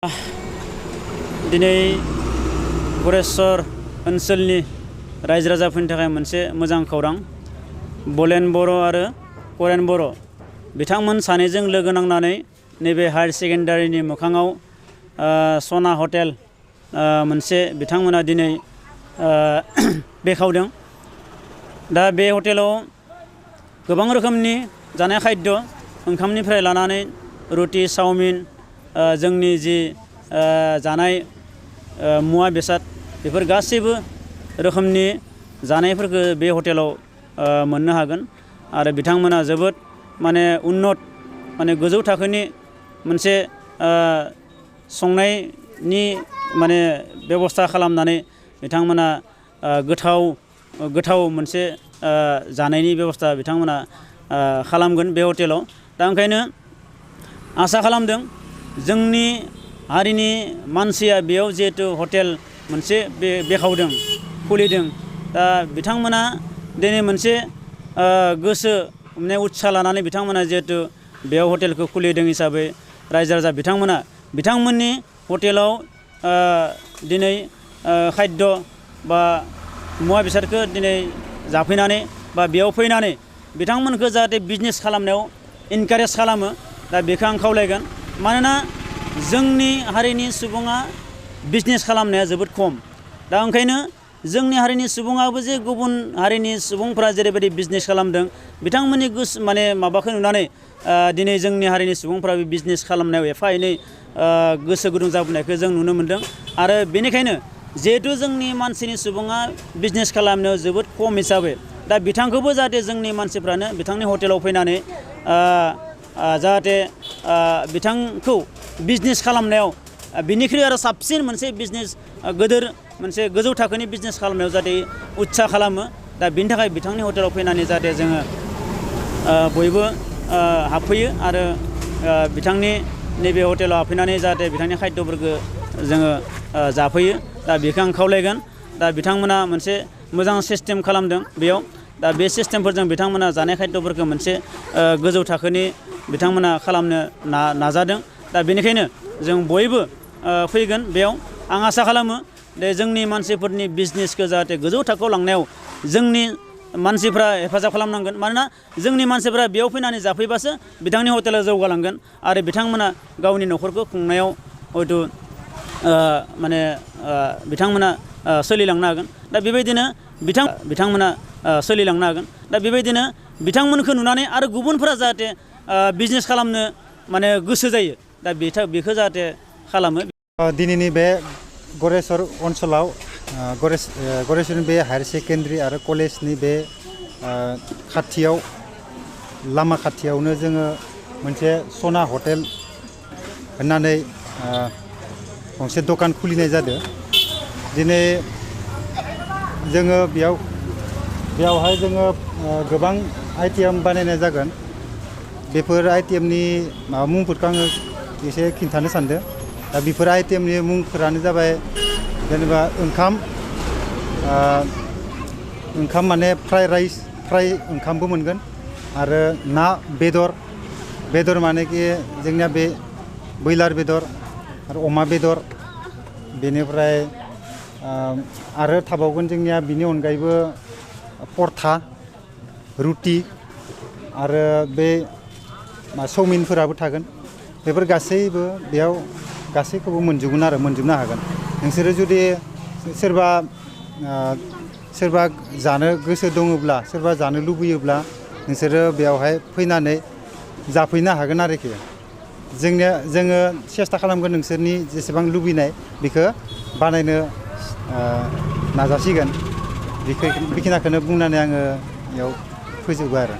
दिनै गरेस्वर ओनसोलनि रायजो राजाफोरनि थाखाय मोनसे मोजां खौरां। बलेन बर' आरो करेन बर' बिथांमोन सानैजों लोगो नांनानै नैबे हायार सेकेन्डारिनि मोखाङाव सना हटेल मोनसे बिथांमोना दिनै बेखेवदों। दा बे हटेलाव गोबां रोखोमनि जानाय खाद्य ओंखामनिफ्राय लानानै रुटि चाउमिन जोंनि जि जानाय मुवा बेसाद बेफोर गासैबो रोखोमनि जानायफोरखौ बे हटेलाव मोननो हागोन। आरो बिथांमोना जोबोद उन्नत गोजौ थाखोनि मोनसे संनायनि बेबस्था खालामनानै बिथांमोना गोथाव मोनसे जानायनि बेबस्था बिथांमोना खालामगोन बे हटेलाव। दा ओंखायनो आसा खालामदों जोंनि हारिनि मानसिया बेयाव जिहेतु हटेल मोनसे बेखेवदों खुलिदों, दा बिथांमोना दिनै मोनसे गोसो उत्साह लानानै बिथांमोना जिहेतु बेयाव हटेलखौ खुलिदों हिसाबै रायजो राजा बिथांमोननि हटेलाव दिनै खाद्य बा मुवा बेसादखौ दिनै जाफैनानै बा बेयाव फैनानै बिथांमोनखौ जाहाथे बिजनेस खालामनायाव इनकारेज खालामो। दा बेखौ आं खावलायगोन, मानोना जोंनि हारिनि सुबुङा बिजनेस खालामनाया जोबोद खम। दा ओंखायनो जोंनि हारिनि सुबुङाबो जे गुबुन हारिनि सुबुंफोरा जेरैबायदि बिजनेस खालामदों बिथांमोननि माबाखौ नुनानै दिनै जोंनि हारिनि सुबुंफोरा बे बिजनेस खालामनायाव एफा एनै गोसो गुदुं जाबोनायखौ जों नुनो मोन्दों। आरो बेनिखायनो जिहेथु जोंनि मानसिनि सुबुङा बिजनेस खालामनायाव जोबोद खम हिसाबै दा बिथांखौबो जाहाथे जोंनि मानसिफ्रानो बिथांनि हटेलाव फैनानै जाहाथे बिथांखौ बिजनेस खालामनायाव बिनिख्रुइ आरो साबसिन मोनसे बिजनेस मोनसे गोजौ थाखोनि बिजनेस खालामनायाव जाहाथे उत्साह खालामो। दा बिनि थाखाय बिथांनि हटेलाव फैनानै जाहाथे जोङो बयबो हाबफैयो आरो बिथांनि नैबे हटेलाव हाबफैनानै जाहाथे बिथांनि खाद्यफोरखौ जोङो जाफैयो। दा बेखौ आं खावलायगोन। दा बिथांमोना मोनसे मोजां सिस्टेम खालामदों बेयाव। दा बे सिस्टेमफोरजों बिथांमोना जानाय खाद्यफोरखौ मोनसे गोजौ थाखोनि बिथांमोना खालामनो नाजादों। दा बेनिखायनो जों बयबो फैगोन बेयाव। आं आसा खालामो दे जोंनि मानसिफोरनि बिजनेसखौ जाहाथे गोजौ थाखोआव लांनायाव जोंनि मानसिफ्रा हेफाजाब खालामनांगोन। मानोना जोंनि मानसिफ्रा बेयाव फैनानै जाफैबासो बिथांनि हटेला जौगालांगोन आरो बिथांमोना गावनि न'खरखौ खुंनायाव हयथ' बिथांमोना सोलिलांनो हागोन। दा बेबायदिनो बिथांमोना सोलिलांनो हागोन। दा बेबायदिनो बिथांमोनखौ नुनानै आरो गुबुनफोरा जाहाथे बिजनेस खालामनो गोसो जायो। दा बेखौ जाहाथे खालामो। दिनैनि बे गरेस्वर ओनसोलाव गरेस्वरनि बे हायार सेकेन्डारि आरो कलेजनि बे खाथियाव लामा खाथियावनो जोङो मोनसे सना हटेल होननानै गंसे दखान खुलिनाय जादों। दिनै जोङो बेयावहाय जोङो गोबां आइटेम बानायनाय जागोन। बेफोर आइटेमनि मुंफोरखौ आङो एसे खिन्थानो सानदों। दा बेफोर आइटेमनि मुंफोरानो जाबाय जेनेबा ओंखाम फ्राइ राइस फ्राइ ओंखामबो मोनगोन आरो ना बेदर मानेखि जोंनिया बे ब्रयलार बेदर आरो अमा बेदर, बेनिफ्राय आरो थाबावगोन जोंनिया बिनि अनगायैबो परथा रुटि आरो बे चाउमिनफोराबो थागोन। बेफोर गासैबो बेयाव गासैखौबो मोनजोबनो हागोन। नोंसोरो जुदि सोरबा जानो गोसो दङब्ला, सोरबा जानो लुबैयोब्ला नोंसोरो बेयावहाय फैनानै जाफैनो हागोन आरोखि। जोङो सेस्था खालामगोन नोंसोरनि जेसेबां लुबैनाय बेखौ बानायनो नाजासिगोन। बेखिनिखौनो बुंनानै आङो बेयाव फोजोबो आरो।